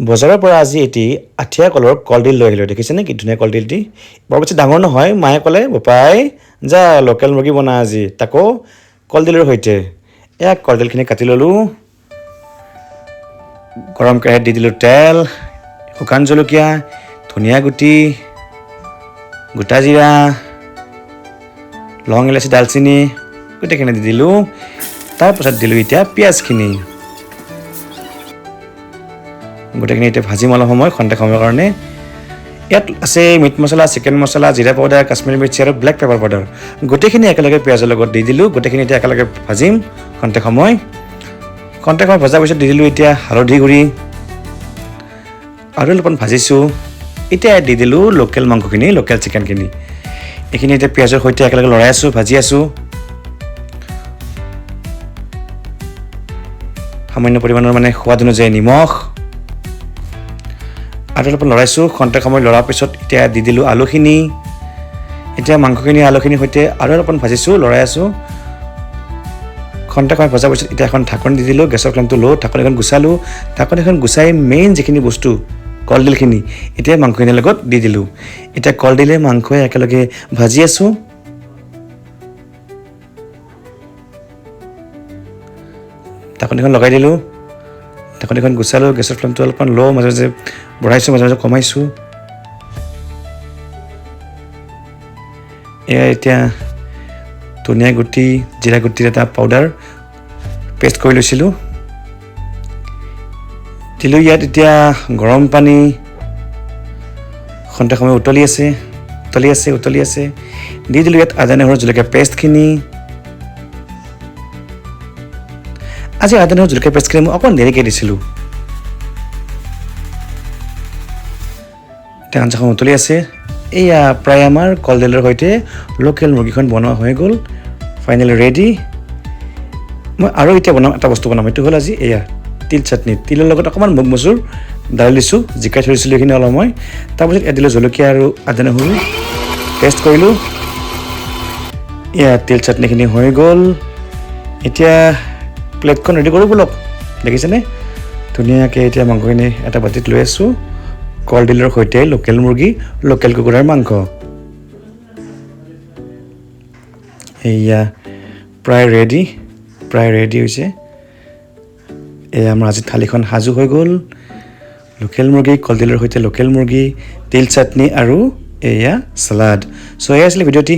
বজাৰৰ পৰা আজি এটি আঠিয়া কলৰ কলডিল লৈ আহিলোঁ। দেখিছেনে কি ধুনীয়া কলডিলটি, বৰ বেছি ডাঙৰ নহয়। মায়ে ক'লে, বোপাই যা লোকেল মুৰ্গী বনা আজি, তাকো কলডিলৰ সৈতে। এয়া কলডিলখিনি কাটি ল'লোঁ। গৰম কেৰাহীত দি দিলোঁ তেল, শুকান জলকীয়া, ধনিয়া গুটি, গোটা জিৰা, লং ইলাচি, ডালচেনি গোটেইখিনি দি দিলোঁ। তাৰপাছত দিলোঁ এতিয়া পিঁয়াজখিনি। গোটেইখিনি এতিয়া ভাজিম অলপ সময়, খন্তেক সময়ৰ কাৰণে। ইয়াত আছে মিট মছলা, চিকেন মছলা, জিৰা পাউডাৰ, কাশ্মীৰী মিৰ্চি আৰু ব্লেক পেপাৰ পাউডাৰ। গোটেইখিনি একেলগে পিঁয়াজৰ লগত দি দিলোঁ। গোটেইখিনি এতিয়া একেলগে ভাজিম খন্তেক সময়। খন্তেক সময় ভজাৰ পিছত দি দিলোঁ এতিয়া হালধি গুড়ি আৰু অলপমান ভাজিছোঁ। এতিয়া দি দিলোঁ লোকেল মাংসখিনি, লোকেল চিকেনখিনি। এইখিনি এতিয়া পিঁয়াজৰ সৈতে একেলগে লৰাই আছোঁ, ভাজি আছোঁ। সামান্য পৰিমাণৰ মানে সোৱাদ অনুযায়ী নিমখ আৰু অলপমান লৰাইছোঁ। খন্তেক সময় লৰাৰ পিছত এতিয়া দি দিলোঁ আলুখিনি। এতিয়া মাংসখিনি আলুখিনিৰ সৈতে আৰু অলপমান ভাজিছোঁ, লৰাই আছোঁ। খন্তেক সময় ভজাৰ পিছত এতিয়া এখন ঢাকনি দি দিলোঁ। গেছৰ ফ্লেমটো ল', ঢাকনিখন গুচালোঁ। ঢাকনিখন গুচাই মেইন যিখিনি বস্তু কলডিলখিনি এতিয়া মাংসখিনিৰ লগত দি দিলোঁ। এতিয়া কলডিলে মাংসই একেলগে ভাজি আছোঁ। ঢাকনিখন লগাই দিলোঁ, ঢাকনিখন গুচালোঁ। গেছৰ ফ্লেমটো অলপমান ল', মাজে মাজে বঢ়াইছোঁ, মাজে মাজে কমাইছোঁ। এয়া এতিয়া ধনিয়া গুটি, জিৰা গুটিৰ এটা পাউডাৰ পেষ্ট কৰি লৈছিলোঁ, দিলোঁ ইয়াত। এতিয়া গৰম পানী খন্তেক সময় উতলি আছে, উতলি আছে, উতলি আছে। দি দিলোঁ ইয়াত আদা নহৰু জলকীয়া পেষ্টখিনি। আজি আদা নহৰু জলকীয়া পেষ্টখিনি মই অকণমান দেৰিকৈ দিছিলোঁ। এতিয়া আঞ্জাখন উতলি আছে। এয়া প্ৰায় আমাৰ কলডিলৰ সৈতে লোকেল মুৰ্গীখন বনোৱা হৈ গ'ল, ফাইনেলি ৰেডি। মই আৰু এতিয়া বনাম এটা বস্তু বনাম, সেইটো হ'ল আজি এয়া তিল চাটনি। তিলৰ লগত অকণমান মুগ মচুৰ দালি দিছোঁ, জিকাই থৈ দিছিলোঁ এইখিনি অলপ মই। তাৰপিছত ইয়াত দিলোঁ জলকীয়া আৰু আদা নহৰু পেষ্ট কৰিলোঁ। এয়া তিল চাটনিখিনি হৈ গ'ল। এতিয়া প্লেটখন ৰেডি কৰোঁ ব'লক। দেখিছেনে ধুনীয়াকৈ এতিয়া মাংসখিনি এটা বাতিত লৈ আছোঁ। কলডিলৰ সৈতে লোকেল মুৰ্গী, লোকেল কুকুৰাৰ মাংস এয়া প্ৰায় ৰেডি, প্ৰায় ৰেডি হৈছে। এয়া আমাৰ আজি থালিখন সাজু হৈ গ'ল। লোকেল মুৰ্গী, কলডিলৰ সৈতে লোকেল মুৰ্গী, তিল চাটনি আৰু এয়া চালাড। চ' এয়া আছিলে ভিডিঅ'টি।